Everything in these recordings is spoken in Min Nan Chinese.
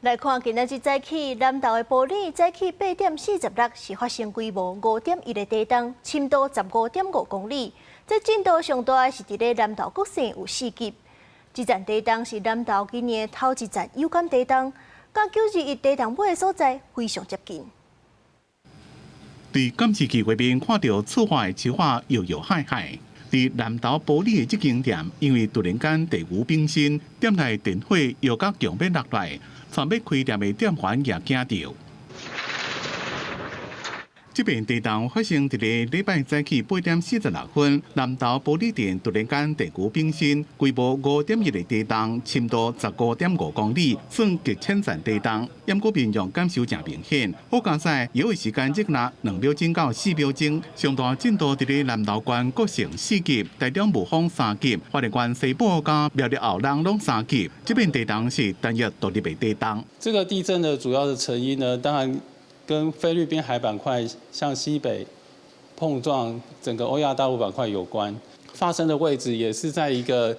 來看今仔日早起南投的埔里，早起8點46是發生規模5.1的地動，深度15.5公里。這震度上大的是佇咧南投國姓有4級。這陣地動是南投今年頭一陣有感地動，佮9·21地動尾的所在非常接近。佇監視器畫面看著厝外的樹仔搖搖晃晃。佇南投埔里的這間店，因為突然間地牛冰心，店內電火搖甲強欲落來，準欲開店的店員也驚著。這遍地動發生佇咧禮拜早起8點46分，南投埔里鎮突然間地牛冰心，規模5.1的地動，深度15.5公里，算極淺層地動。毋過民眾感受誠明顯。好佳哉，搖的時間只若2秒鐘到4秒鐘，上大震度佇咧南投縣國姓4級，台中霧峰3級，花蓮縣西部佮苗栗後龍攏3級。這遍地動是單一獨立的地動。這個地震的主要的成因呢，當然跟菲律賓海板塊向西北碰撞整個歐亞大陸板塊有關，發生的位置也是在一個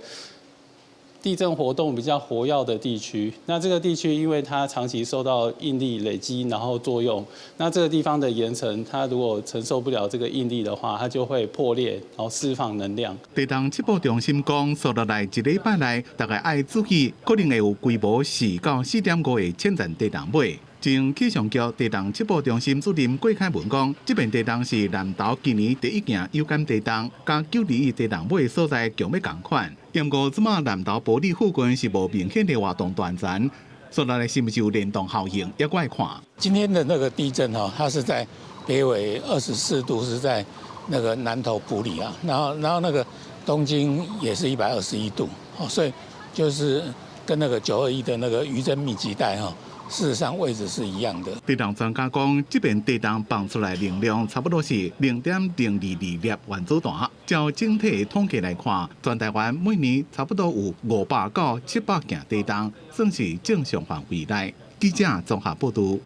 地震活動比較活躍的地區。那這個地區因為它長期受到應力累積，然後作用，那這個地方的岩層，它如果承受不了這個應力的話，它就會破裂，然後釋放能量。地動測報中心講，紲落來一禮拜內，大家愛注意，可能會有規模4到4.5的淺層地動尾。前氣象局地動測報中心主任郭凱文講，這遍地動是南投今年第一件有感地動，佮9·21地動尾所在強欲仝款。毋過這馬南投埔里附近是無明顯的活動斷層，紲落來是毋是有聯動效應，猶閣愛看。今天的那個地震哈，它是在北緯24度，是在那個南投埔里啊，然後那個東經也是121度，哦，所以就是跟那個9·21的那個餘震密集帶哈，事實上位置是一樣的。地動專家講，這遍地動放出來能量差不多是0.022粒原子彈。照整體統計來看，全台灣每年差不多有500到700件地動，算是正常範圍內。記者綜合報導。